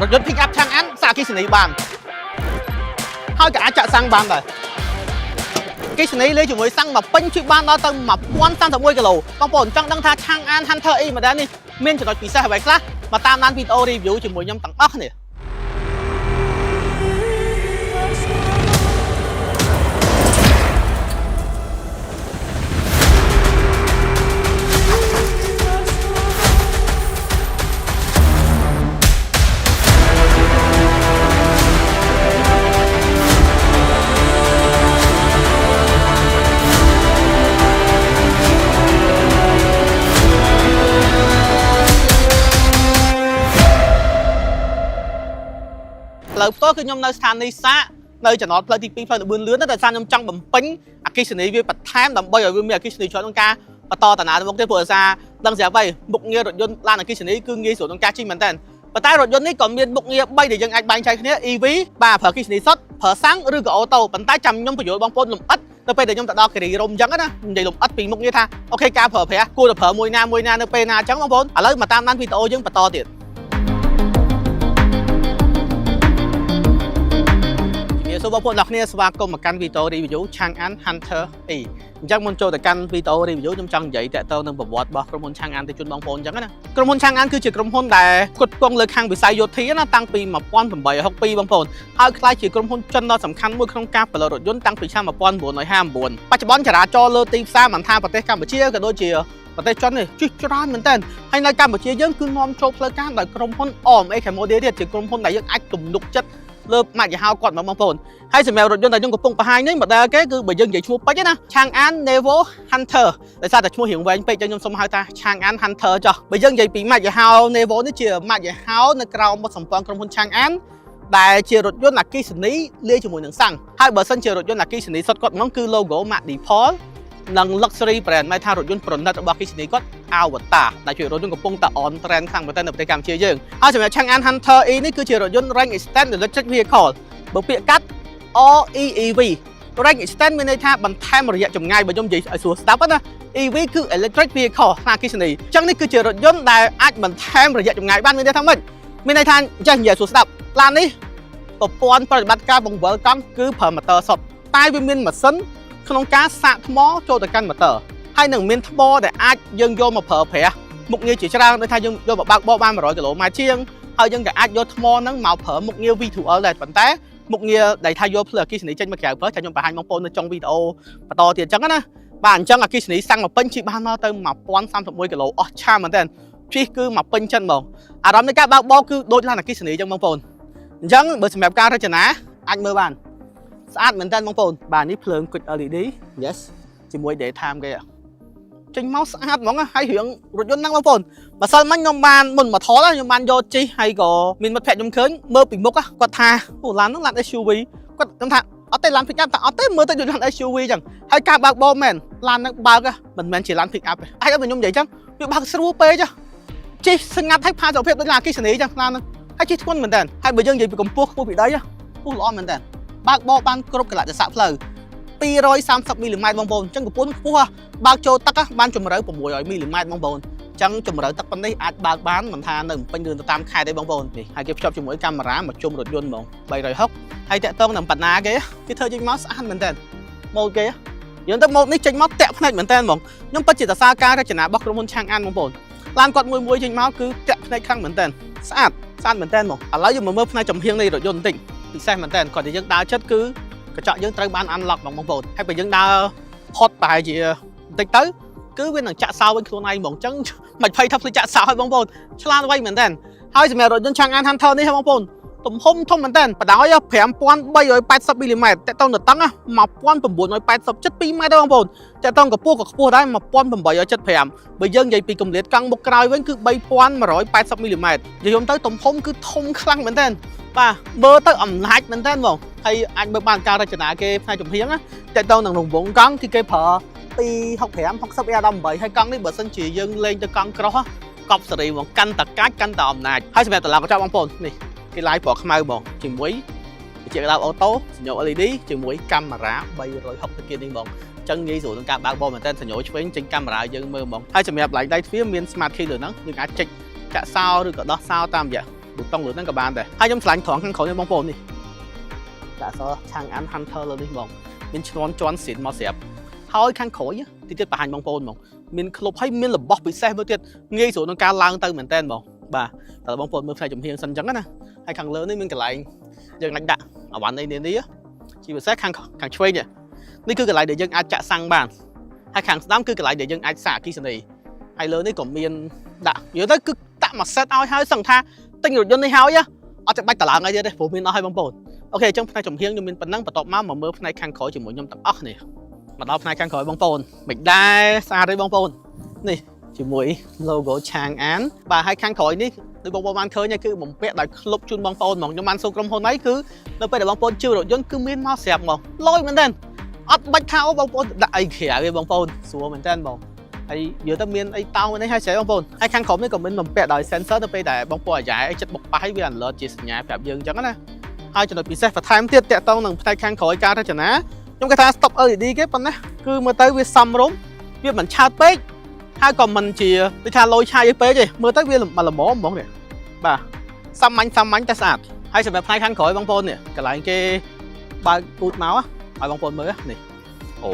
រថយន្ត pick up Changan សាកអគ្គិសនីបានហើយក៏អាចចាក់សាំងបានដែរអគ្គិសនីលេជាមួយសាំងមកពេញជិះបានដល់ទៅ1031គីឡូបងប្អូនចង់ដឹងថា Changan Hunter E model នេះមានចំណុចពិសេសអ្វីខ្លះមកតាមដានវីដេអូ review ជាមួយខ្ញុំទាំងអស់គ្នា។ ផ្លូវផ្ទាល់គឺខ្ញុំនៅស្ថានីយ៍សាកនៅចំណតផ្លូវទី2ផ្លូវល្បឿនលឿនណាតែសារខ្ញុំចង់បំពេញអគ្គិសនីវាបន្ថែមដើម្បីឲ្យវាមានអគ្គិសនីច្រើនក្នុងការបន្តដំណើរទៅមុខទៀតព្រោះអាសាដឹងស្រាប់ហើយមុខងាររថយន្តឡានអគ្គិសនីគឺងាយស្រួលក្នុងការជិះមែនតើប៉ុន្តែរថយន្តនេះក៏មានមុខងារ3ដែលយើងអាចបែងចែកគ្នា EV បាទប្រើអគ្គិសនីសុទ្ធប្រើសាំងឬក៏អូតូប៉ុន្តែចាំខ្ញុំបញ្យល់បងប្អូនលម្អិតទៅពេលដែលខ្ញុំទៅដល់គិរីរំអញ្ចឹងណានិយាយលម្អិតពីមុខងារថាOK ការប្រើប្រាស់គួរតែប្រើមួយណាមួយណានៅពេលណាអញ្ចឹងបងប្អូនឥឡូវមកតាមដានវីដេអូយើងបន្តទៀត ជំរាបសួរបងប្អូនទាំងអស់គ្នាស្វាគមន៍មកកាន់វីដេអូ review Changan Hunter E អញ្ចឹងមុនចូលទៅកាន់វីដេអូ review ខ្ញុំចង់និយាយតាក់ទងនឹងប្រវត្តិរបស់ក្រុមហ៊ុន Changan ទៅជូនបងប្អូនអញ្ចឹងណាក្រុមហ៊ុន Changan គឺជាក្រុមហ៊ុនដែលផ្គត់ផ្គង់លើខាងវិស័យយោធាណាតាំងពី1862បងប្អូនហើយក្លាយជាក្រុមហ៊ុនចិនដ៏សំខាន់មួយក្នុងការផលិតរថយន្តតាំងពីឆ្នាំ1959បច្ចុប្បន្នចរាចរណ៍លើទីផ្សារមិនថាប្រទេសកម្ពុជាក៏ដូចជាប្រទេសចិននេះជិះច្រើនមែនទែនហើយនៅកម្ពុជាយើងគឺនាំចូលផ្លូវការដោយក្រុមហ៊ុន OMA Cambodia ទៀតជាក្រុមហ៊ុនដែលយើងអាចទំនុកចិត្តលើម៉ាកយីហោគាត់ហ្មងបងប្អូន ហើយសម្រាប់រថយន្តដែលខ្ញុំកំពុងបង្ហាញនេះ model គេគឺបើយើងនិយាយឈ្មោះពេញណា Changan Nevo Hunter ដោយសារតែឈ្មោះរៀងវែងពេកចឹងខ្ញុំសូមហៅថា Changan Hunter ចុះបើយើងនិយាយពីម៉ាកយីហោ Nevo នេះជាម៉ាកយីហោនៅក្រោមបុត្រសម្ព័ន្ធក្រុមហ៊ុន Changan ដែលជារថយន្តអគ្គិសនីលាយជាមួយនឹងសាំងហើយបើសិនជារថយន្តអគ្គិសនីសុទ្ធគាត់ហ្មងគឺ logo ម៉ាក Deepal និង luxury brand ໝายថារថយន្តប្រណិតរបស់អគ្គិសនីគាត់ Avatr ដែលជារថយន្តកំពុងតែ on trend ខ្លាំងមែនទែននៅប្រទេសកម្ពុជាយើងហើយសម្រាប់ Changan Hunter E នេះគឺជារថយន្ត Range Extended Electric Vehicle បើពាក្យកាត់ REEV Range Extend មានន័យថាបន្ថែមរយៈចម្ងាយបើខ្ញុំនិយាយឲ្យស្រួលស្ដាប់ណា EV គឺ Electric Vehicle ខ្នាតអគ្គិសនីអញ្ចឹងនេះគឺជារថយន្តដែលអាចបន្ថែមរយៈចម្ងាយបានមានន័យថាម៉េចមានន័យថាអញ្ចឹងនិយាយឲ្យស្រួលស្ដាប់ឡាននេះប្រព័ន្ធប្រតិបត្តិការបង្វិលកង់គឺប្រើម៉ូទ័រសុទ្ធតែវាមានម៉ាស៊ីនក្នុងការសាកថ្មចូលទៅកាន់ម៉ូទ័រហើយនឹងមានថ្មដែលអាចយើងយកមកប្រើប្រាស់មុខងារជាច្រើនដូចថាយើងយកមកបើកបរបាន100គីឡូម៉ែត្រជាងហើយយើងក៏អាចយកថ្មហ្នឹងមកប្រើមុខងារ V2L ដែរប៉ុន្តែមុខងារដែលថាយកភ្លើងអគ្គិសនីចេញមកក្រៅប្រើចាំខ្ញុំបង្ហាញបងប្អូននៅចុងវីដេអូបន្តទៀតអញ្ចឹងណាបាទអញ្ចឹងអគ្គិសនីសាំងមកពេញជិះបានមកទៅ1031គីឡូអស់ឆាមែនទែនជិះគឺមកពេញចិត្តហ្មងអារម្មណ៍នៃការបើកបរគឺដូចឡានអគ្គិសនីអញ្ចឹងបងប្អូនអញ្ចឹងបើសម្រាប់ការរចនាអាចមើលបានស្អាតមែនទែនបងប្អូនបាទនេះភ្លើងគុជ LED yes ជាមួយ daytime គេចេញមកស្អាតហ្មងហើយរឿងរថយន្តហ្នឹងបងប្អូនម្សិលមិញខ្ញុំបានមុនមកថតខ្ញុំបានយកជិះហើយក៏មានមិត្តភក្តិខ្ញុំឃើញមើលពីមុខគាត់ថាអូឡានហ្នឹងឡាន SUV គាត់ខ្ញុំថាអត់ទេឡាន pick up តែអត់ទេមើលទៅដូចឡាន SUV ចឹងហើយការបើកបរមែនឡានហ្នឹងបើកមិនមែនជាឡាន pick up ទេហើយដល់ខ្ញុំនិយាយចឹងវាបើកស្រួលពេកជិះស្ងាត់ហើយផាសុខភាពដូចឡានអគ្គិសនីចឹងឡានហ្នឹងហើយជិះធ្ងន់មែនតើហើយបើយើងនិយាយពីកម្ពស់ខ្ពស់ពីដីខ្ពស់ល្អមែនតើបើកបរបានគ្រប់កលៈទេសៈផ្លូវ230មីលីម៉ែត្របងប្អូនអញ្ចឹងកម្ពស់ខ្ពស់បើកចូលទឹកបានជម្រៅ600មីលីម៉ែត្របងប្អូនអញ្ចឹងជម្រៅទឹកប៉ុណ្នេះអាចបើកបានមិនថានៅពេញឬទៅតាមខេត្តទេបងប្អូននេះហើយគេភ្ជាប់ជាមួយកាមេរ៉ាមកជុំរថយន្តហ្មង360ហើយតាក់ទងនឹងបណ្ណាគេគេធ្វើចេញមកស្អាតមែនតើម៉ូតគេយើងទៅម៉ូតនេះចេញមកតាក់ភ្នែកមែនតើហ្មងខ្ញុំពិតជាសរសើរការរចនារបស់ក្រុមហ៊ុន Changan បងប្អូនឡានគាត់មួយមួយចេញមកគឺតាក់ភ្នែកខ្លាំងមែនតើស្អាតស្អាតមែនតើហ្មងឥឡូវយើងមកមើលផ្នែកចំហៀងនៃរថយន្តបន្តិចពិសេសមែនតើគាត់តែយើងដើរចិត្តគឺកញ្ចក់យើងត្រូវបាន unlock ហ្មងបងប្អូនហើយបើយើងដើរផុតប្រហែលជាបន្តិចទៅគឺវានឹងចាក់សោវិញខ្លួនឯងហ្មងអញ្ចឹងមិនភ័យថាភ្លេចចាក់សោឲ្យបងប្អូនឆ្លាតវៃមែនតើហើយសម្រាប់រថយន្ត Changan Hunter នេះបងប្អូនទំហំធំមែនតើបណ្ដោយ5380មីលីម៉ែត្រតេតងទៅតឹង1980ជិត2ម៉ែត្រដែរបងប្អូនតេតងកម្ពស់ក៏ខ្ពស់ដែរ1875បើយើងនិយាយពីកម្រិតកង់មុខក្រោយវិញគឺ3180មីលីម៉ែត្រនិយាយទៅទំហំគឺធំខ្លាំងមែនតើបាទមើលទៅអំណាចមែនតើបងហើយអាចមើលបានការរចនាគេផ្នែកចំហៀងណាតេតងនឹងរង្វង់កង់គឺគេប្រើ265 60 R18 ហើយកង់នេះបើសិនជាយើងលេងទៅកង់ក្រោះកប់សេរីហ្មងកាន់តកាច់កាន់តអំណាចហើយសម្រាប់តឡាកញ្ចក់បងប្អូននេះគេឡាយពណ៌ខ្មៅហ្មងជាមួយជាក្តៅអូតូសញ្ញា LED ជាមួយកាមេរ៉ា360ទៅទៀតនេះហ្មងចឹងងាយស្រួលក្នុងការបើកបរមែនតើសញ្ញាឆ្វេងចេញកាមេរ៉ាយើងមើលហ្មងហើយសម្រាប់ឡៃដៃទ្វារមាន smart key លើហ្នឹងយើងអាចចុចចាក់សោឬក៏ដោះសោតាមរយៈ ប៊ូតុងលើហ្នឹងក៏បានដែរហើយខ្ញុំឆ្លាញ់ត្រង់ខាងក្រោយនេះបងប្អូននេះដាក់អក្សរ Changan Hunter លើនេះបងមានឈ្នាន់ជន់ស៊ីនមកស្រាប់ហើយខាងក្រោយទីទៀតបង្ហាញបងប្អូនហ្មងមានក្លុបហើយមានរបស់ពិសេសមួយទៀតងាយស្រួលក្នុងការឡើងទៅមែនតើបងបាទតើបងប្អូនមើលផ្នែកចំហៀងសិនអញ្ចឹងណាហើយខាងលើនេះមានកន្លែងយើងអាចដាក់អវ៉ាន់អីនានាជាពិសេសខាងខាងឆ្វេងនេះនេះគឺកន្លែងដែលយើងអាចចាក់សាំងបានហើយខាងស្ដាំគឺកន្លែងដែលយើងអាចសាកអគ្គិសនីហើយលើនេះក៏មានដាក់និយាយទៅគឺដាក់មួយ set ឲ្យហើយសឹងថាទិញរថយន្តនេះហើយអត់ចាំបាច់តឡើងអីទៀតទេព្រោះមានអស់ហើយបងប្អូន OK អញ្ចឹងផ្នែកចំហៀងខ្ញុំមានប៉ុណ្ណឹងបន្ទាប់មកមកមើលផ្នែកខាងក្រោយជាមួយខ្ញុំទាំងអស់គ្នាមកដល់ផ្នែកខាងក្រោយបងប្អូនមិនដែរស្អាតទេបងប្អូននេះជាមួយ logo Changan បាទហើយខាងក្រោយនេះដូចបងប្អូនបានឃើញហើយគឺបំពាក់ដោយក្លុបជូនបងប្អូនហ្មងខ្ញុំបានសួរក្រុមហ៊ុនអីគឺនៅពេលដែលបងប្អូនជិះរថយន្តគឺមានមកស្រាប់ហ្មងលយមែនទែនអត់បាច់ថាអូបងប្អូនដាក់អីក្រៅទេបងប្អូនស្រួលមែនទែនបងហើយនិយាយទៅមានអីតោនេះហើយស្រីបងប្អូនហើយខាងក្រោមនេះក៏មានបំពាក់ដោយ sensor ទៅពេលដែលបងប្អូនអាយ៉ែអីចិត្តបុកប៉ះឲ្យវា alert ជាសញ្ញាប្រាប់យើងអញ្ចឹងណាហើយចំណុចពិសេសបន្ថែមទៀតតាក់ទងនឹងផ្នែកខាងក្រោយការរចនាខ្ញុំគេថា stop LED គេប៉ុណ្ណាគឺមើលទៅវាសមរម្យវាមិនឆើតពេកហើយក៏មិនជាដូចថាលយឆាយពេកទេមើលទៅវាល្មមហ្មងនេះបាទសាមញ្ញសាមញ្ញតែស្អាតហើយសម្រាប់ផ្នែកខាងក្រោយបងប្អូននេះកន្លែងគេបើកពូតមកឲ្យបងប្អូនមើលនេះអូ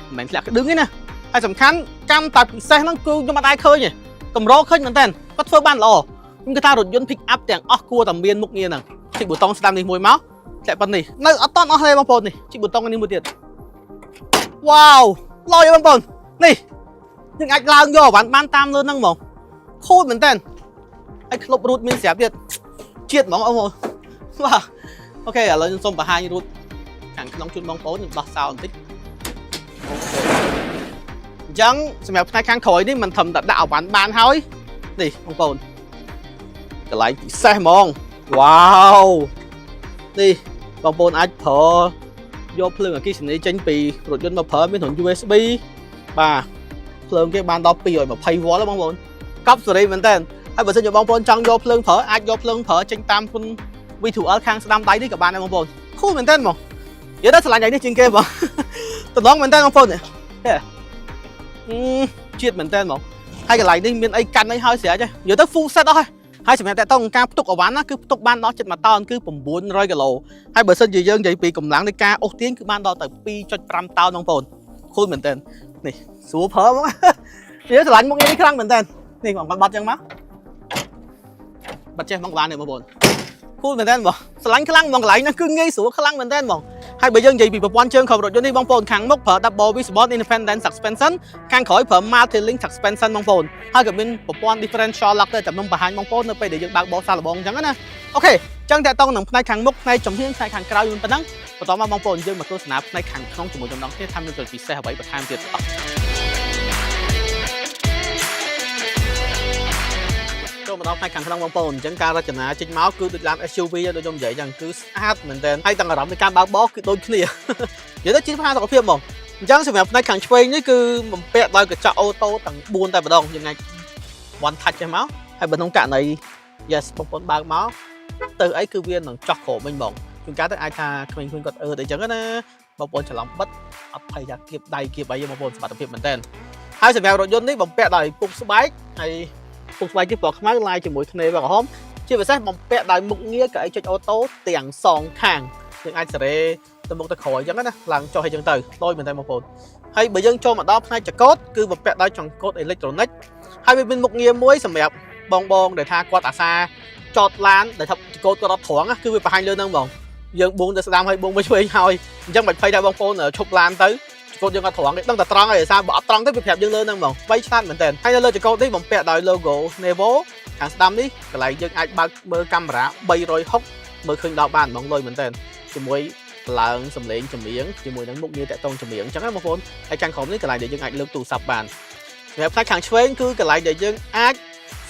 មិនមែនធ្លាក់ក្តឹងទេណាហើយសំខាន់កម្មតែពិសេសហ្នឹងគឺខ្ញុំអត់ដែរឃើញទេកម្រឃើញមែនតើគាត់ធ្វើបានល្អខ្ញុំគិតថារថយន្ត pick up ទាំងអស់គួរតែមានមុខងារហ្នឹងជីកប៊ូតុងស្ដាំនេះមួយមកធ្លាក់ប៉ុណ្នេះនៅអត់តន់អស់ទេបងប្អូននេះជីកប៊ូតុងនេះមួយទៀតវ៉ាវឡយបងប្អូននេះយើងអាចឡើងយកអវ៉ាន់បានតាមលើហ្នឹងហ្មងខូចមែនតើហើយក្លុបរូតមានស្រាប់ទៀតជាតិហ្មងបងប្អូនបាទ OK ឥឡូវខ្ញុំសូមបង្ហាញរូតខាងក្នុងជូនបងប្អូនខ្ញុំដោះសោបន្តិច OK អញ្ចឹងសម្រាប់ផ្នែកខាងក្រោយនេះមិនត្រឹមតែដាក់អវ៉ាន់បានហើយនេះបងប្អូនកន្លែងពិសេសហ្មងវ៉ាវនេះបងប្អូនអាចប្រើយកភ្លើងអគ្គិសនីចេញពីរថយន្តមកប្រើមានរន្ធ USB បាទភ្លើងគេបានដល់220វ៉ុលបងប្អូនកប់សេរីមែនតើហើយបើសិនជាបងប្អូនចង់យកភ្លើងប្រើអាចយកភ្លើងប្រើចេញតាមគុណ V2L ខាងស្ដាំដៃនេះក៏បានដែរបងប្អូនខូមែនតើហ្មងនិយាយទៅឆ្លាញ់ដៃនេះជាងគេបង តំណងមែនតើបងប្អូននេះអឺជាតិមែនតើហ្មងហើយកន្លែងនេះមានអីកាន់អីហើយស្រាប់ទេនិយាយទៅ full set អស់ហើយហើយសម្រាប់តកតងការផ្ទុកអវ៉ាន់ណាគឺផ្ទុកបានដល់ជិត1តោនគឺ900គីឡូហើយបើសិនជាយើងនិយាយពីកម្លាំងនៃការអូសទាញគឺបានដល់ទៅ2.5តោនបងប្អូនខូចមែនតើនេះស្រួលប្រើហ្មង និយាយឆ្លាញ់មុខងារនេះខ្លាំងមែនតើនេះបងគាត់បាត់ចឹងមកបាត់ចេះហ្មងបាននេះបងប្អូនខូចមែនតើបងឆ្លាញ់ខ្លាំងហ្មងកន្លែងហ្នឹងគឺងាយស្រួលខ្លាំងមែនតើបងហើយបើយើងនិយាយពីប្រព័ន្ធជើងរបស់រថយន្តនេះបងប្អូនខាងមុខប្រើ Double Wishbone Independent Suspension ខាងក្រោយប្រើ Multi Link Suspension បងប្អូនហើយក៏មានប្រព័ន្ធ Differential Lock ដែរចាំខ្ញុំបង្ហាញបងប្អូននៅពេលដែលយើងបើកបរសាកល្បងអញ្ចឹងណាOK អញ្ចឹងតើតោងនឹងផ្នែកខាងមុខផ្នែកចំហៀងផ្នែកខាងក្រោយមានប៉ុណ្ណឹងបន្តមកបងប្អូនយើងមកទស្សនាផ្នែកខាងក្នុងជាមួយចំណងគ្នាថាមានចំណុចពិសេសអ្វីបន្ថែមទៀតអត់ចូលមកដល់ផ្នែកខាងក្នុងបងប្អូនអញ្ចឹងការរចនាចេញមកគឺដូចឡាន SUV ដូចខ្ញុំនិយាយអញ្ចឹងគឺស្អាតមែនទែនហើយទាំងអារម្មណ៍នៃការបើកបរគឺដូចគ្នា និយាយទៅជាផាសុកភាពហ្មងអញ្ចឹងសម្រាប់ផ្នែកខាងឆ្វេងនេះគឺបំពាក់ដោយកញ្ចក់ auto ទាំង4តែម្ដងយើងអាច one touch ចេះមកហើយបើក្នុងករណី yes បងប្អូនបើកមកទៅអីគឺវានឹងចោះក្រោមវិញហ្មងជួនកាលទៅអាចថាក្មេងៗគាត់អឺទៅអញ្ចឹងណាបងប្អូនច្រឡំបិទអត់ភ័យថាគៀបដៃគៀបអីទេបងប្អូនសុវត្ថិភាពមែនទែនហើយសម្រាប់រថយន្តនេះបំពាក់ដោយពុកស្បែកហើយពុកស្បែកនេះពណ៌ខ្មៅឡាយជាមួយធ្នេពណ៌ក្រហមជាពិសេសបំពាក់ដោយមុខងារកៅអីចុច auto ទាំងសងខាងយើងអាចសេរីទៅមុខទៅក្រោយអញ្ចឹងណាឡើងចុះអីចឹងទៅដូចមែនតើបងប្អូនហើយបើយើងចូលមកដល់ផ្នែកចង្កូតគឺបំពាក់ដោយចង្កូតអេឡិចត្រូនិកហើយវាមានមុខងារមួយសម្រាប់បងបងដែលថាគាត់អាសាចតឡានដែលថាចង្កូតគាត់អត់ត្រង់ណាគឺវាបង្ហាញលើហ្នឹងហ្មងយើងបួងទៅស្ដាំហើយបួងទៅឆ្វេងហើយអញ្ចឹងមិនភ័យថាបងប្អូនឈប់ឡានទៅចង្កូតយើងអត់ត្រង់ទេដឹងតែត្រង់ហើយដោយសារបើអត់ត្រង់ទេវាប្រាប់យើងលើហ្នឹងហ្មងបីឆ្លាតមែនតើហើយនៅលើចង្កូតនេះបំពាក់ដោយ logo Nevo ខាងស្ដាំនេះកន្លែងយើងអាចបើកមើលកាមេរ៉ា360មើលឃើញដល់បានហ្មងលុយមែនតើជាមួយឡើងសំឡេងចម្រៀងជាមួយនឹងមុខងារតាក់ទងចម្រៀងអញ្ចឹងណាបងប្អូនហើយខាងក្រោមនេះកន្លែងដែលយើងអាចលើកទូរស័ព្ទបានសម្រាប់ផ្នែកខាងឆ្វេងគឺកន្លែងដែលយើងអាច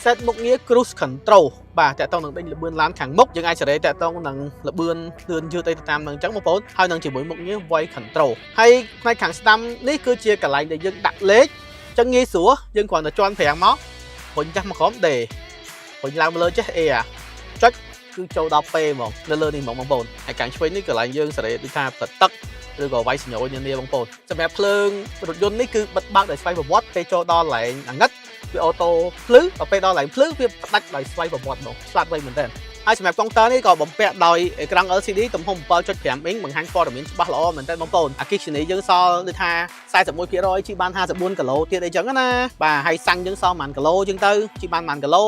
set មុខងារ cruise control បាទតាក់ទងនឹងដេញល្បឿនឡានខាងមុខយើងអាចសេរីតាក់ទងនឹងល្បឿនលឿនយឺតអីទៅតាមនឹងអញ្ចឹងបងប្អូនហើយនឹងជាមួយមុខងារ voice control ហើយផ្នែកខាងស្ដាំនេះគឺជាកន្លែងដែលយើងដាក់លេខអញ្ចឹងងាយស្រួលយើងគ្រាន់តែជាន់ហ្វ្រាំងមករុញចាស់មកក្រោម D រុញឡើងមកលើចេះ A អាចុចគឺចូលដល់ P ហ្មងនៅលើនេះហ្មងបងប្អូនហើយខាងឆ្វេងនេះកន្លែងយើងសេរីដូចថាផលិតទឹកឬក៏វាយសញ្ញោនានាបងប្អូនសម្រាប់ភ្លើងរថយន្តនេះគឺបិទបើកដោយស្វ័យប្រវត្តិពេលចូលដល់កន្លែងអាងឹត វា auto ភ្លឺដល់ពេលដល់កន្លែងភ្លឺវាផ្ដាច់ដោយស្វ័យប្រវត្តិហ្មងឆ្លាតវៃមែនទែនហើយសម្រាប់កុងទ័រនេះក៏បំពាក់ដោយអេក្រង់ LCD ទំហំ7.5អ៊ីងបង្ហាញព័ត៌មានច្បាស់ល្អមែនទែនបងប្អូនអគ្គិសនីយើងសល់ដូចថា41%ជិះបាន54គីឡូទៀតអីចឹងណាបាទហើយសាំងយើងសល់ប៉ុន្មានគីឡូចឹងទៅជិះបានប៉ុន្មានគីឡូ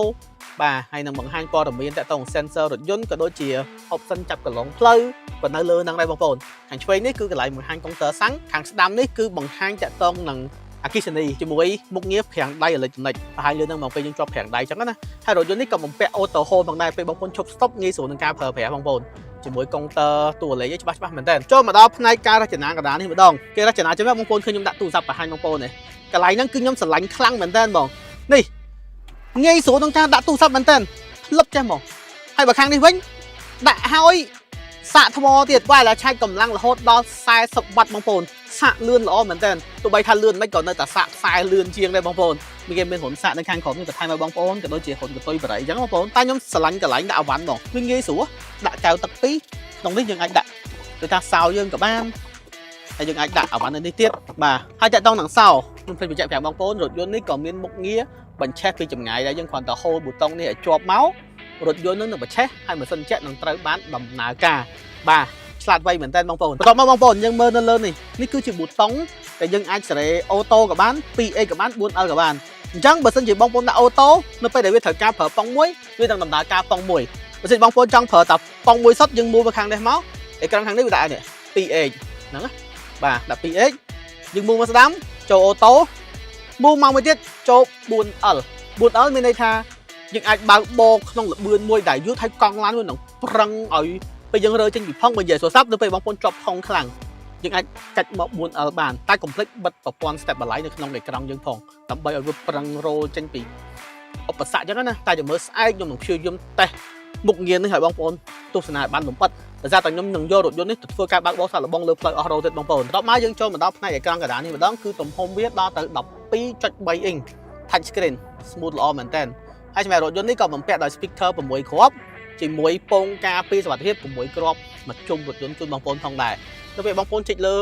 បាទហើយនឹងបង្ហាញព័ត៌មានតាក់ទង sensor រថយន្តក៏ដូចជា option ចាប់កន្លងផ្លូវក៏នៅលើហ្នឹងដែរបងប្អូនខាងឆ្វេងនេះគឺកន្លែងបង្ហាញកុងទ័រសាំងខាងស្ដាំនេះគឺបង្ហាញតាក់ទងនឹងអគ្គិសនីជាមួយមុខងារហ្វ្រាំងដៃអេឡិចត្រូនិកប្រហែលលើហ្នឹងមកពេលយើងជាប់ហ្វ្រាំងដៃចឹងណាហើយរថយន្តនេះក៏បំពាក់ auto hold ផងដែរពេលបងប្អូនឈប់ stop ងាយស្រួលនឹងការប្រើប្រាស់បងប្អូនជាមួយកុងទ័រតួលេខច្បាស់ច្បាស់មែនតើចូលមកដល់ផ្នែកការរចនាកណ្ដាលនេះម្ដងគេរចនាចឹងបងប្អូនឃើញខ្ញុំដាក់ទូរស័ព្ទបង្ហាញបងប្អូននេះកន្លែងហ្នឹងគឺខ្ញុំស្រឡាញ់ខ្លាំងមែនតើបងនេះងាយស្រួលក្នុងការដាក់ទូរស័ព្ទមែនតើផ្លឹបចេះហ្មងហើយបើខាងនេះវិញដាក់ហើយសាកថ្មទៀតវ៉ាឡាឆាច់កម្លាំងរហូតដល់40វ៉ាត់បងប្អូនសាកលឿនល្អមែនតើទោះបីថាលឿនមិនក៏នៅតែសាកខ្សែលឿនជាងដែរបងប្អូនមានគេមានរុនសាកនៅខាងក្រោមនេះបន្ថែមឲ្យបងប្អូនក៏ដូចជារុនកតុយបរិយអញ្ចឹងបងប្អូនតែខ្ញុំស្រឡាញ់កន្លែងដាក់អវ៉ាន់បងវាងាយស្រួលដាក់កែវទឹកពីរក្នុងនេះយើងអាចដាក់ដូចថាសោយើងក៏បានហើយយើងអាចដាក់អវ៉ាន់នៅនេះទៀតបាទហើយតាក់ទងនឹងសោខ្ញុំភ្លេចបញ្ជាក់ប្រាប់បងប្អូនរថយន្តនេះក៏មានមុខងារបញ្ឆេះពីចម្ងាយដែរយើងគ្រាន់តែhold ប៊ូតុងនេះឲ្យជាប់មករថយន្តនឹងនឹងបញ្ឆេះហើយម៉ាស៊ីនត្រជាក់នឹងត្រូវបានដំណើរការបាទឆ្លាតវៃមែនតើបងប្អូនបន្ទាប់មកបងប្អូនយើងមើលនៅលើនេះនេះគឺជាប៊ូតុងដែលយើងអាចសេរី auto ក៏បាន 2A ក៏បាន 4L ក៏បានអញ្ចឹងបើសិនជាបងប្អូនដាក់ auto នៅពេលដែលវាត្រូវការប្រើប៉ុងមួយវានឹងដំណើរការប៉ុងមួយបើសិនបងប្អូនចង់ប្រើតែប៉ុងមួយសុទ្ធយើងមូលមកខាងនេះមកអេក្រង់ខាងនេះវាដាក់នេះ 2H ហ្នឹងណាបាទដាក់ 2H យើងមូលមកស្ដាំចូល auto មូលមកមួយទៀតចូល 4L 4L មានន័យថាយើងអាចបើកបោកក្នុងល្បឿនមួយដែលយឺតហើយកង់ឡានវានឹងប្រឹងឲ្យពេលយើងរើចេញពីផុងបើនិយាយទូរស័ព្ទនៅពេលបងប្អូនជាប់ផុងខ្លាំងយើងអាចកាច់មក 4L បានតែកុំភ្លេចបិទប្រព័ន្ធ stabilize នៅក្នុងអេក្រង់យើងផងដើម្បីឲ្យវាប្រឹងរោលចេញពីឧបសគ្គអញ្ចឹងណាតែចាំមើលស្អែកខ្ញុំនឹងព្យាយាមតេស្តមុខងារនេះឲ្យបងប្អូនទស្សនាឲ្យបានលម្អិតដោយសារតែខ្ញុំនឹងយករថយន្តនេះទៅធ្វើការបើកបរសាកល្បងលើផ្លូវ off road ទៀតបងប្អូនបន្ទាប់មកយើងចូលមកដល់ផ្នែកអេក្រង់កណ្ដាលនេះម្ដងគឺទំហំវាដល់ទៅ12.3អ៊ីង touch screen smooth ល្អមែនតើហើយសម្រាប់រថយន្តនេះក៏បំពាក់ដោយ speaker 6គ្រាប់ជាមួយពងការពារសុវត្ថិភាព6គ្រាប់មកជុំរថយន្តជូនបងប្អូនផងដែរទៅពេលបងប្អូនចុចលើ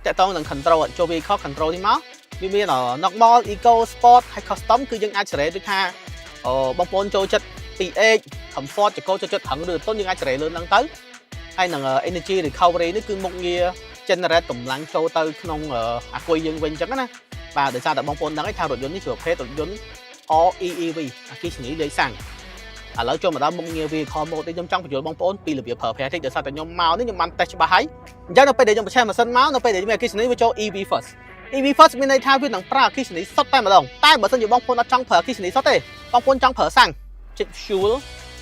តាក់ទងនឹង control ចូល vehicle control នេះមកវាមាន normal eco sport ហើយ custom គឺយើងអាចសេរីដូចថាបងប្អូនចូលចិត្ត 2H comfort ចកចូលចិត្តប្រឹងឬទន់យើងអាចសេរីលើហ្នឹងទៅហើយនឹង energy recovery នេះគឺមុខងារ generate កម្លាំងចូលទៅក្នុងអាគុយយើងវិញអញ្ចឹងណាបាទដោយសារតែបងប្អូនដឹងហើយថារថយន្តនេះជាប្រភេទរថយន្ត REEV អគ្គិសនីលេខសាំងឥឡូវចូលមកដល់មុខងារ vehicle mode នេះខ្ញុំចង់បញ្យល់បងប្អូនពីរបៀបប្រើប្រាស់តិចដោយសារតែខ្ញុំមកនេះខ្ញុំបានតេស្តច្បាស់ហើយអញ្ចឹងនៅពេលដែលខ្ញុំបញ្ឆេះម៉ាស៊ីនមកនៅពេលដែលមានអគ្គិសនីវាចូល EV first EV first មានន័យថាវានឹងប្រើអគ្គិសនីសុទ្ធតែម្ដងតែបើសិនជាបងប្អូនអត់ចង់ប្រើអគ្គិសនីសុទ្ធទេបងប្អូនចង់ប្រើសាំងចុច fuel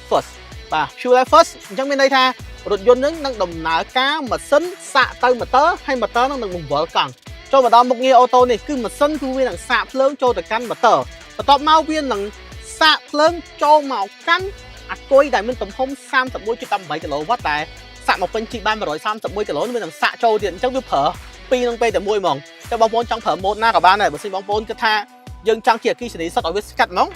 first បាទ fuel first អញ្ចឹងមានន័យថារថយន្តនឹងនឹងដំណើរការម៉ាស៊ីនសាកទៅម៉ូទ័រហើយម៉ូទ័រនឹងនឹងបង្វិលកង់ចូលមកដល់មុខងារ auto នេះគឺម៉ាស៊ីនគឺវានឹងសាកភ្លើងចូលទៅកាន់ម៉ូទ័របន្ទាប់មកវានឹងសាកភ្លើងចូលមកកាន់អាគុយដែលមានទំហំ31.18គីឡូវ៉ាត់តែសាកមកពេញជីបាន131គីឡូវានឹងសាកចូលទៀតអញ្ចឹងវាប្រើពីរនឹងពេលតែមួយហ្មងតែបងប្អូនចង់ប្រើម៉ូតណាក៏បានដែរបើសិនបងប្អូនគិតថាយើងចង់ជាអគ្គិសនីសុទ្ធឲ្យវាស្កាត់ហ្មង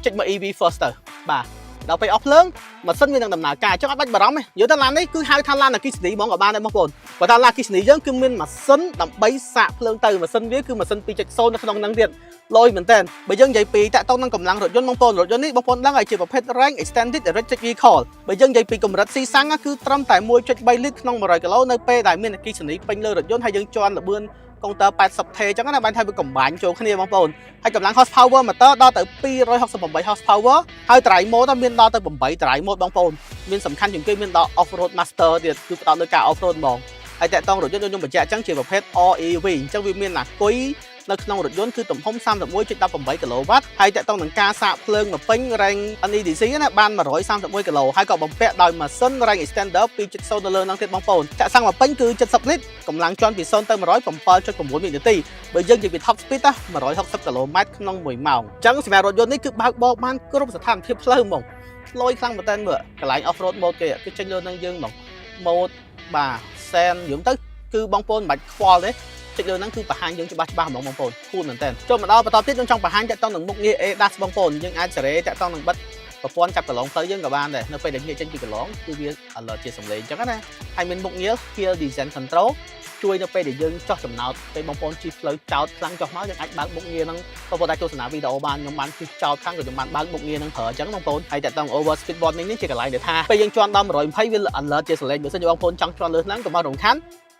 ចុចមក EV first ទៅបាទដល់ពេលអស់ភ្លើងម៉ាស៊ីនវានឹងដំណើរការអញ្ចឹងអត់បាច់បារម្ភទេយល់ទៅឡាននេះគឺហៅថាឡានអគ្គិសនីហ្មងក៏បានដែរបងប្អូនបើថាឡានអគ្គិសនីយើងគឺមានម៉ាស៊ីនដើម្បីសាកភ្លើងទៅម៉ាស៊ីនវាគឺម៉ាស៊ីន2.0នៅក្នុងហ្នឹងទៀតលយមែនតើបើយើងនិយាយពីតាក់ទងនឹងកម្លាំងរថយន្តបងប្អូនរថយន្តនេះបងប្អូនដឹងហើយជាប្រភេទ range extended electric vehicle បើយើងនិយាយពីកម្រិតស៊ីសាំងគឺត្រឹមតែ1.3លីត្រក្នុង100គីឡូនៅពេលដែលមានអគ្គិសនីពេញលើរថយន្តហើយយើងជាន់ល្បឿនកុងទ័រ 80T អញ្ចឹងណាបានថាវាកំបាញ់ចូលគ្នាបងប្អូនហើយកម្លាំង horsepower motor ដល់ទៅ268 horsepower ហើយ drive mode មានដល់ទៅ8 drive mode បងប្អូនមានសំខាន់ជាងគេមានដល់ off road master ទៀតគឺផ្ដោតលើការ off road ហ្មងហើយតាក់ទងរថយន្តខ្ញុំបញ្ជាក់អញ្ចឹងជាប្រភេទ REEV អញ្ចឹងវាមានអាគុយនៅក្នុងរថយន្តគឺទំហំ31.18គីឡូវ៉ាត់ហើយតាក់ទងនឹងការសាកភ្លើងមកពេញ range NEDC ណាបាន131គីឡូហើយក៏បំពាក់ដោយម៉ាស៊ីន range extender 2.0នៅលើហ្នឹងទៀតបងប្អូនចាក់សាំងមកពេញគឺ70លីត្រកម្លាំងជាន់ពី0ទៅ100 7.6វិនាទីបើយើងនិយាយពី top speed ណា160គីឡូម៉ែត្រក្នុង1ម៉ោងអញ្ចឹងសម្រាប់រថយន្តនេះគឺបើកបរបានគ្រប់ស្ថានភាពផ្លូវហ្មងលយខ្លាំងមែនតើមើលកន្លែង off road mode គេគឺចេញលើនឹងយើងហ្មង mode បាទ sand យំទៅគឺបងប្អូនមិនបាច់ខ្វល់ទេចុចលើហ្នឹងគឺបង្ហាញយើងច្បាស់ច្បាស់ហ្មងបងប្អូនគួរមែនតើចូលមកដល់បន្តទៀតខ្ញុំចង់បង្ហាញតាក់ទងនឹងមុខងារ ADAS បងប្អូនយើងអាចសេរីតាក់ទងនឹងបិទ ប្រព័ន្ធចាប់កន្លងផ្លូវយើងក៏បានដែរនៅពេលដែលងាកចេញពីកន្លងគឺវា alert ជាសំឡេងអញ្ចឹងណាហើយមានមុខងារ Hill Descent Control ជួយនៅពេលដែលយើងចុះចំណោតពេលបងប្អូនជិះផ្លូវចោតខ្លាំងចុះមកយើងអាចបើកមុខងារហ្នឹងបងប្អូនអាចទស្សនាវីដេអូបានខ្ញុំបានជិះចោតខ្លាំងក៏ខ្ញុំបានបើកមុខងារហ្នឹងប្រើអញ្ចឹងបងប្អូនហើយតែតង់ over speed warning នេះជាកន្លែងដែលថាពេលយើងជាន់ដល់120វា alert ជាសំឡេងបើសិនជាបងប្អូនចង់ជាន់លើហ្នឹងកុំឲ្យរំខាន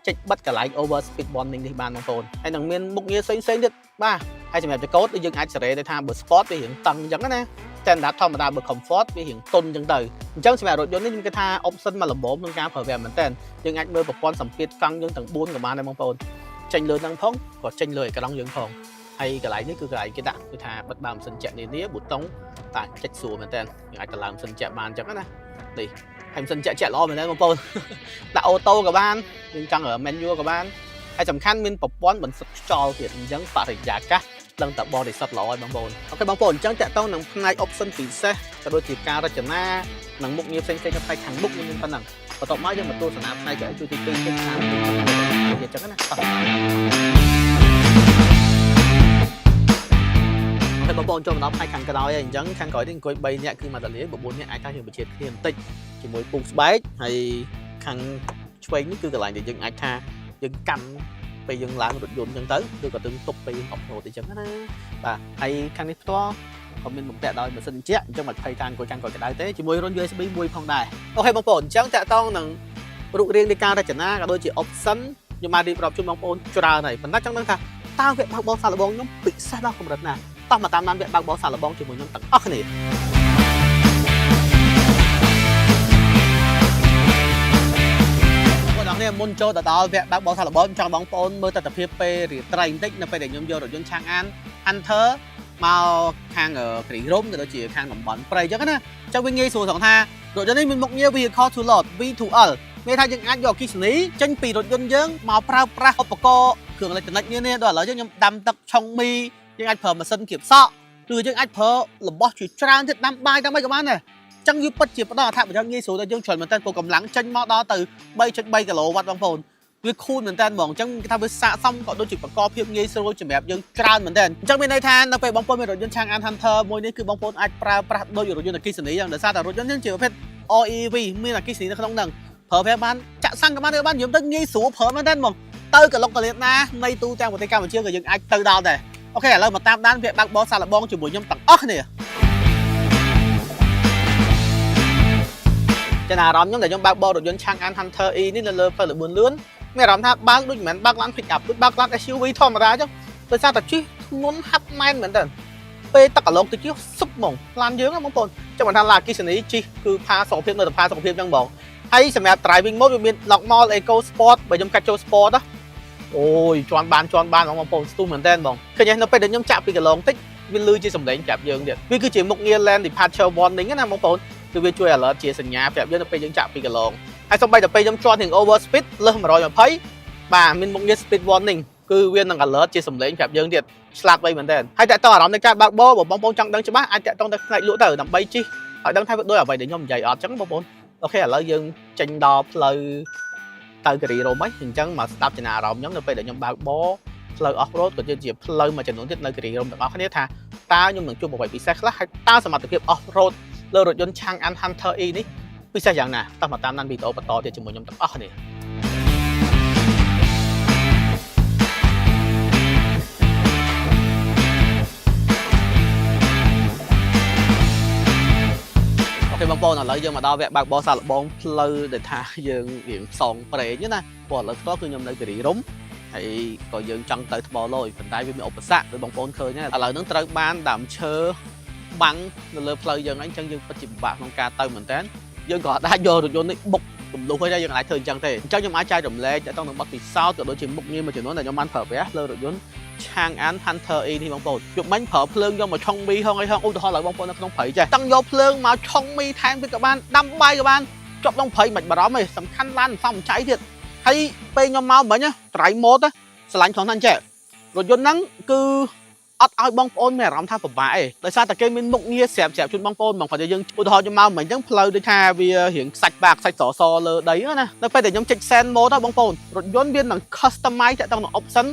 ចុចបិទកន្លែង over speed warning នេះបានបងប្អូនហើយនឹងមានមុខងារផ្សេងៗទៀតបាទហើយសម្រាប់ចង្កូតយើងអាចសេរីទៅថាបើ sport វារៀងតឹងអញ្ចឹងណា standard ធម្មតាបើ comfort វារៀងទន់អញ្ចឹងទៅអញ្ចឹងសម្រាប់រថយន្តនេះខ្ញុំគិតថា option មកល្មមក្នុងការប្រើប្រាស់មែនតើយើងអាចមើលប្រព័ន្ធសម្ពាធកង់យើងទាំង4ក៏បានដែរបងប្អូនចេញលើហ្នឹងផងក៏ចេញលើអេក្រង់យើងផងហើយកន្លែងនេះគឺកន្លែងគេដាក់គឺថាបិទបើកម៉ាស៊ីនជែកនានាប៊ូតុងតាចុចស្រួលមែនតើយើងអាចតម្លើងម៉ាស៊ីនជែកបានអញ្ចឹងណានេះហើយម៉ាស៊ីនជែកជែកល្អមែនតើបងប្អូន ដាក់ auto ក៏បានយើងចង់ manual ក៏បានហើយសំខាន់មានប្រព័ន្ធបន្សុទ្ធខ្យល់ទៀតអញ្ចឹងបរិយាកាសដឹងតែបរិសុទ្ធល្អហើយបងប្អូន OK បងប្អូនអញ្ចឹងតាក់ទងនឹងផ្នែក option ពិសេសក៏ដូចជាការរចនានិងមុខងារផ្សេងៗនៅផ្នែកខាងមុខមានប៉ុណ្ណឹងបន្ទាប់មកយើងមកទស្សនាផ្នែកកៅអីជួយទី2ទៀតខាងទៀតអញ្ចឹងណាតោះ OK បងប្អូនចូលមកដល់ផ្នែកខាងក្រោយហើយអញ្ចឹងខាងក្រោយនេះអង្គុយ3នាក់គឺមកតលា9នាក់អាចថាយើងបញ្ជាគ្នាបន្តិចជាមួយពូកស្បែកហើយខាងឆ្វេងនេះគឺកន្លែងដែលយើងអាចថាយើងកាន់ពេលយើងឡើងរថយន្តអញ្ចឹងទៅឬក៏ទឹងទប់ពេលយើង off road អញ្ចឹងណាបាទហើយខាងនេះផ្ទាល់ក៏មានបំពាក់ដោយម៉ាស៊ីនត្រជាក់អញ្ចឹងមិនភ័យថាអង្គុយខាងក្រោយក្តៅទេជាមួយរន្ធ USB មួយផងដែរ OK បងប្អូនអញ្ចឹងតាក់ទងនឹងរូបរាងនៃការរចនាក៏ដូចជា option ខ្ញុំបានរៀបរាប់ជូនបងប្អូនច្រើនហើយប៉ុន្តែចង់ដឹងថាតើវគ្គបើកបរសាកល្បងខ្ញុំពិសេសដល់កម្រិតណាតោះមកតាមដានវគ្គបើកបរសាកល្បងជាមួយខ្ញុំទាំងអស់គ្នាបងប្អូនអរគ្នាមុនចូលទៅដល់វគ្គបើកបរសាកល្បងចង់បងប្អូនមើលទស្សនវិជ្ជាពេលរាត្រីបន្តិចនៅពេលដែលខ្ញុំយករថយន្ត Changan Hunter មកខាងគិរីរម្យក៏ដូចជាខាងតំបន់ព្រៃអញ្ចឹងណាអញ្ចឹងវាងាយស្រួលត្រង់ថារថយន្តនេះមានមុខងារ Vehicle to Load V2L មានថាយើងអាចយកអគ្គិសនីចេញពីរថយន្តយើងមកប្រើប្រាស់ឧបករណ៍គ្រឿងអេឡិចត្រូនិកនេះនេះដល់ឥឡូវខ្ញុំដាំទឹកឆុងមីយើងអាចប្រើម៉ាស៊ីនគៀបសក់ឬយើងអាចប្រើរបស់ជាច្រើនទៀតដាំបាយដាំអីក៏បានដែរចឹងវាពិតជាផ្ដល់អត្ថប្រយោជន៍ងាយស្រួលដល់យើងច្រើនមែនតើព្រោះកម្លាំងចេញមកដល់ទៅ3.3គីឡូវ៉ាត់បងប្អូនវាខូនមែនតើហ្មងអញ្ចឹងគេថាវាស័ក្តិសមក៏ដូចជាប្រកបភាពងាយស្រួលសម្រាប់យើងច្រើនមែនតើអញ្ចឹងមានន័យថានៅពេលបងប្អូនមានរថយន្ត Changan Hunter មួយនេះគឺបងប្អូនអាចប្រើប្រាស់ដូចរថយន្តអគ្គិសនីយ៉ាងដោយសារតែរថយន្តនេះជាប្រភេទ REV មានអគ្គិសនីនៅក្នុងហ្នឹងប្រើប្រាស់បានចាក់សាំងក៏បានទៅបាននិយាយទៅងាយស្រួលប្រើមែនតើហ្មងទៅកលុកកលៀតណានៃទូទាំងប្រទេសកម្ពុជាក៏យើងអាចទៅដល់ដែរ OK ឥឡូវមកតាមដានវគ្គបើកបរសាកល្បងជាមួយខ្ញុំទាំងអស់គ្នាចំណាអារម្មណ៍ខ្ញុំដែលខ្ញុំបើកបររថយន្ត Changan Hunter E នេះនៅលើផ្លូវល្បឿនលឿនមានអារម្មណ៍ថាបើកដូចមិនមែនបើកឡាន pick up ដូចបើកឡាន SUV ធម្មតាអញ្ចឹងដោយសារតែជិះធ្ងន់ហាប់ណែនមែនតើពេលទឹកកឡុកទៅជិះស៊ឹបហ្មងឡានយើងហ្នឹងបងប្អូនចាំមិនថាឡានអគ្គិសនីជិះគឺផាសុខភាពនៅតែផាសុខភាពអញ្ចឹងហ្មងហើយសម្រាប់ driving mode វាមាន normal eco sport បើខ្ញុំកាច់ចូល sport ណាអូយជន់បានជន់បានបងប្អូនស្ទុះមែនតើបងឃើញទេនៅពេលដែលខ្ញុំចាក់ពីកន្លងតិចវាលឺជាសម្លេងប្រាប់យើងទៀតវាគឺជាមុខងារ lane departure warning ណាបងប្អូនគឺវាជួយ alert ជាសញ្ញាប្រាប់យើងនៅពេលយើងចាក់ពីកន្លងហើយសូម្បីតែពេលខ្ញុំជាន់នឹង over speed លើស120បាទមានមុខងារ speed warning គឺវានឹង alert ជាសម្លេងប្រាប់យើងទៀតឆ្លាតវៃមែនតើហើយតើតើអារម្មណ៍នៃការបើកបរបើបងប្អូនចង់ដឹងច្បាស់អាចតាក់ទងទៅផ្នែកលក់ទៅដើម្បីជិះឲ្យដឹងថាវាដូចអ្វីដែលខ្ញុំនិយាយអត់ចឹងបងប្អូន OK ឥឡូវយើងចេញដល់ផ្លូវទៅគិរីរម្យហ្នឹងអញ្ចឹងមកស្ដាប់ចំណាអារម្មណ៍ខ្ញុំនៅពេលដែលខ្ញុំបើកបរផ្លូវ off road ក៏ជាផ្លូវមួយចំនួនទៀតនៅគិរីរម្យទាំងអស់គ្នាថាតើខ្ញុំនឹងជួបអ្វីពិសេសខ្លះហើយតើសមត្ថភាព off road លើរថយន្ត Changan Hunter E នេះពិសេសយ៉ាងណាតោះមកតាមដានវីដេអូបន្តទៀតជាមួយខ្ញុំទាំងអស់គ្នា OK បងប្អូនឥឡូវយើងមកដល់វគ្គបើកបរសាកល្បងផ្លូវដែលថាយើងរៀងផ្សងព្រេងណាព្រោះឥឡូវផ្ទាល់គឺខ្ញុំនៅគិរីរម្យហើយក៏យើងចង់ទៅថ្មឡយប៉ុន្តែវាមានឧបសគ្គដោយបងប្អូនឃើញហ្នឹងឥឡូវហ្នឹងត្រូវបានដើមឈើបាំងនៅលើផ្លូវយើងហ្នឹងអញ្ចឹងយើងពិតជាពិបាកក្នុងការទៅមែនតើយើងក៏អាចយករថយន្តនេះបុកទម្លុះហើយយើងអាចធ្វើអញ្ចឹងទេអញ្ចឹងខ្ញុំអាចចែករំលែកទៅនឹងបទពិសោធន៍ក៏ដូចជាមុខងារមួយចំនួនដែលខ្ញុំបានប្រើប្រាស់លើរថយន្ត Changan Hunter E នេះបងប្អូនយប់មិញប្រើភ្លើងយកមកឆុងមីហងអីហងឧទាហរណ៍ឲ្យបងប្អូននៅក្នុងព្រៃចេះចង់យកភ្លើងមកឆុងមីថែមទៀតក៏បានដាំបាយក៏បានជាប់ក្នុងព្រៃមិនបារម្ភទេសំខាន់ឡានសំចៃទៀតហើយពេលខ្ញុំមកមិញ drive mode ស្រឡាញ់ត្រង់ថាអញ្ចេះរថយន្តហ្នឹងគឺអត់ឲ្យបងប្អូនមានអារម្មណ៍ថាពិបាកទេដោយសារតែគេមានមុខងារស្រាប់ស្រាប់ជូនបងប្អូនហ្មងគាត់ថាយើងឧទាហរណ៍ខ្ញុំមកមិញអញ្ចឹងផ្លូវដូចថាវារៀងខ្សាច់បាក់ខ្សាច់សសលើដីណានៅពេលដែលខ្ញុំចុច sand mode ទៅបងប្អូនរថយន្តវានឹង customize ទៅនឹង option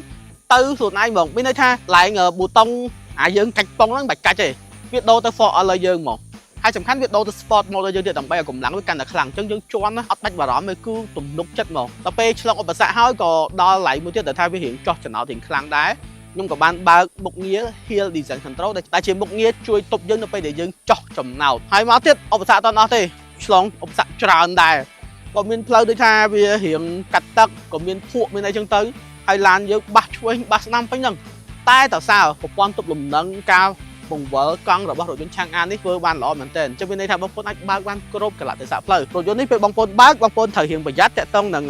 ទៅខ្លួនឯងហ្មងមានន័យថាឡើងប៊ូតុងអាយើងកាច់ប៉ុងហ្នឹងមិនបាច់កាច់ទេវាដូរទៅ 4L ឲ្យយើងហ្មង ហើយសំខាន់វាដូរទៅ sport mode ឲ្យយើងទៀតដើម្បីឲ្យកម្លាំងវាកាន់តែខ្លាំងអញ្ចឹងយើងជន់ណាអត់បាច់បារម្ភទេគឺទំនុកចិត្តហ្មងដល់ពេលឆ្លងឧបសគ្គហើយក៏ដល់ឡៃមួយទៀតដែលថាវារៀងចោះចំណោទរៀងខ្លាំងដែរខ្ញុំក៏បានបើកមុខងារ Hill Descent Control ដែលជាមុខងារជួយទប់យើងនៅពេលដែលយើងចោះចំណោទហើយមកទៀតឧបសគ្គអត់អស់ទេឆ្លងឧបសគ្គច្រើនដែរក៏មានផ្លូវដូចថាវារៀងកាត់ទឹកក៏មានភក់មានអីចឹងទៅហើយឡានយើងបាសឆ្វេងបាសស្ដាំពេញហ្នឹងតែតើសើប្រព័ន្ធទប់លំនឹងការបង្វិលកង់របស់រថយន្តឆាងអាននេះធ្វើបានល្អមែនទែនអញ្ចឹងមានន័យថាបងប្អូនអាចបើកបានគ្រប់កលៈទេសៈផ្លូវរថយន្តនេះពេលបងប្អូនបើកបងប្អូនត្រូវរៀងប្រយ័ត្នតាក់ទងនឹង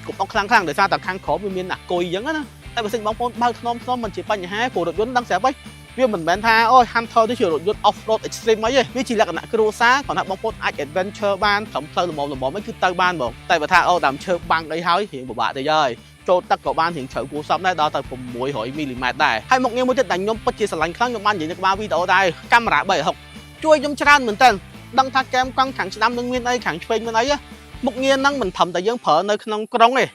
គប់អុកខ្លាំងខ្លាំងដោយសារតែខាងក្រោមវាមានអាគុយអញ្ចឹងណាតែបើសិនបងប្អូនបើកថ្នមថ្នមមិនជាបញ្ហាព្រោះរថយន្តដឹងស្រាប់ហើយវាមិនមែនថាអូយ Hunter នេះជារថយន្ត off road extreme អីទេវាជាលក្ខណៈគ្រួសារគ្រាន់តែបងប្អូនអាច adventure បានត្រឹមផ្លូវល្មមល្មមអីគឺទៅបានហ្មងតែបើថាអូតាមឈើបាំងអីហើយរៀងពិបាកតិចហើយចូលទឹកក៏បានរៀងជ្រៅគួរសមដែរដល់ទៅ600មីលីម៉ែត្រដែរហើយមុខងារមួយទៀតដែលខ្ញុំពិតជាស្រឡាញ់ខ្លាំងខ្ញុំបាននិយាយនៅក្បាលវីដេអូដែរកាមេរ៉ា360ជួយខ្ញុំច្រើនមែនតើដឹងថាកែមកង់ខាងស្ដាំនឹងមានអីខាងឆ្វេងមានអីមុខងារហ្នឹងមិនត្រឹមតែយើងប្រើនៅក្នុងក្រុងទេ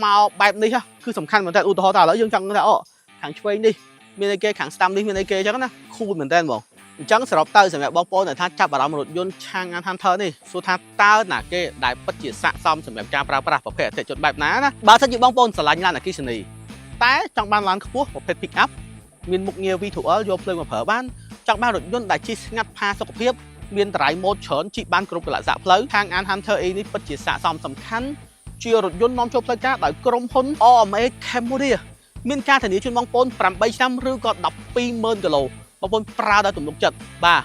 មកបែបនេះគឺសំខាន់មែនតើឧទាហរណ៍ថាឥឡូវយើងចង់ថាអូខាងឆ្វេងនេះមានអីគេខាងស្ដាំនេះមានអីគេអញ្ចឹងណាcool មែនតើហ្មងអញ្ចឹងសរុបទៅសម្រាប់បងប្អូនដែលថាចាប់អារម្មណ៍រថយន្ត Changan Hunter នេះសួរថាតើណាគេដែលពិតជាស័ក្តិសមសម្រាប់ការប្រើប្រាស់ប្រភេទអតិថិជនបែបណាណាបើសិនជាបងប្អូនស្រឡាញ់ឡានអគ្គិសនីតែចង់បានឡានខ្ពស់ប្រភេទ pick up មានមុខងារ V2L យកភ្លើងមកប្រើបានចង់បានរថយន្តដែលជិះស្ងាត់ផាសុខភាពមានតម្លៃម៉ូតច្រើនជិះបានគ្រប់កលៈសៈផ្លូវ Changan Hunter E នេះពិតជាស័ក្តិសមសំខាន់ជារថយន្តនាំចូលផ្លូវការដោយក្រុមហ៊ុន RMA Cambodia មានការធានាជូនបងប្អូន8ឆ្នាំឬក៏120,000គីឡូបងប្អូនប្រើដោយទំនុកចិត្តបាទ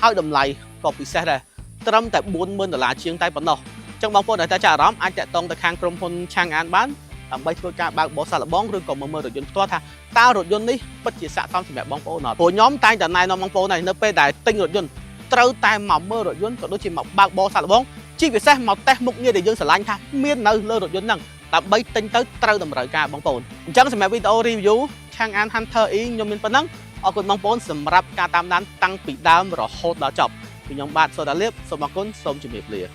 ហើយតម្លៃក៏ពិសេសដែរត្រឹមតែ40000ដុល្លារជាងតែប៉ុណ្ណោះអញ្ចឹងបងប្អូនដែលតែចាប់អារម្មណ៍អាចតាក់ទងទៅខាងក្រុមហ៊ុនឆាងអានបានដើម្បីធ្វើការបើកបរសាកល្បងឬក៏មកមើលរថយន្តផ្ទាល់ថាតើរថយន្តនេះពិតជាស័ក្តិសមសម្រាប់បងប្អូនអត់ព្រោះខ្ញុំតែងតែណែនាំបងប្អូនដែរនៅពេលដែលទិញរថយន្តត្រូវតែមកមើលរថយន្តក៏ដូចជាមកបើកបរសាកល្បងជាពិសេសមកតេស្តមុខងារដែលយើងស្រឡាញ់ថាមាននៅលើរថយន្តហ្នឹងដើម្បីទិញទៅត្រូវតម្រូវការបងប្អូនអញ្ចឹងសម្រាប់វីដេអូ review Changan Hunter E ខ្ញុំមានប៉ុណ្ណឹងអរគុណបងប្អូនសម្រាប់ការតាមដានតាំងពីដើមរហូតដល់ចប់ពីខ្ញុំបាទសូដាលៀបសូមអរគុណសូមជម្រាបលា។